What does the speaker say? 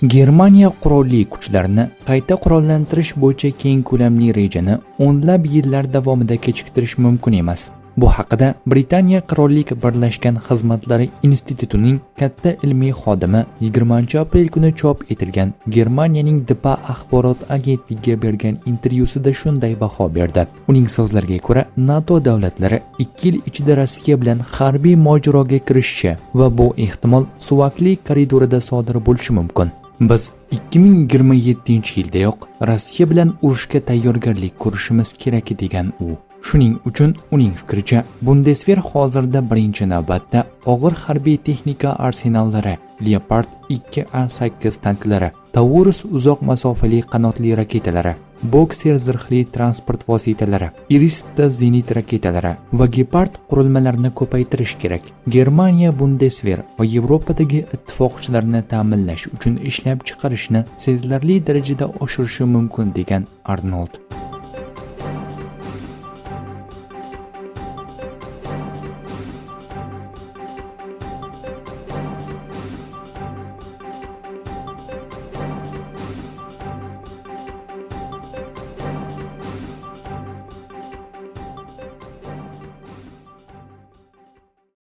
Germaniya qurolli kuchlarini qayta qurollantirish bo'yicha keng ko'lamli rejani o'nlab yillar davomida kechiktirish mumkin emas. Bu haqida Britaniya Qirollik Birlashgan Xizmatlari institutining katta ilmiy xodimi 20 aprel kuni chop etilgan Germaniyaning DPA axborot agentligiga bergan intervyusida shunday baho berdi. Uning so'zlariga ko'ra, NATO davlatlari 2 yil ichida Rossiya bilan harbiy mojaroga kirishishi va bu ehtimol Suvakli koridorida sodir bo'lishi mumkin. Biz 2027-yildayoq Rossiya bilan urushga tayyorgarlik ko'rishimiz kerak, degan u. Shuning uchun, uning fikricha, Bundesver hozirda birinchi navbatda og'ir harbiy texnika arsenallari, Leopard 2A8 tanklari, Taurus uzoq masofali qanotli raketalari, Boxer zirhli transport vositalari, Iris-T zenit raketalari va Gepard qurilmalarini ko'paytirish kerak. Germaniya Bundesver va Yevropadagi ittifoqchilarni ta'minlash uchun ishlab chiqarishni sezilarli darajada oshirishi mumkin, degan Arnold.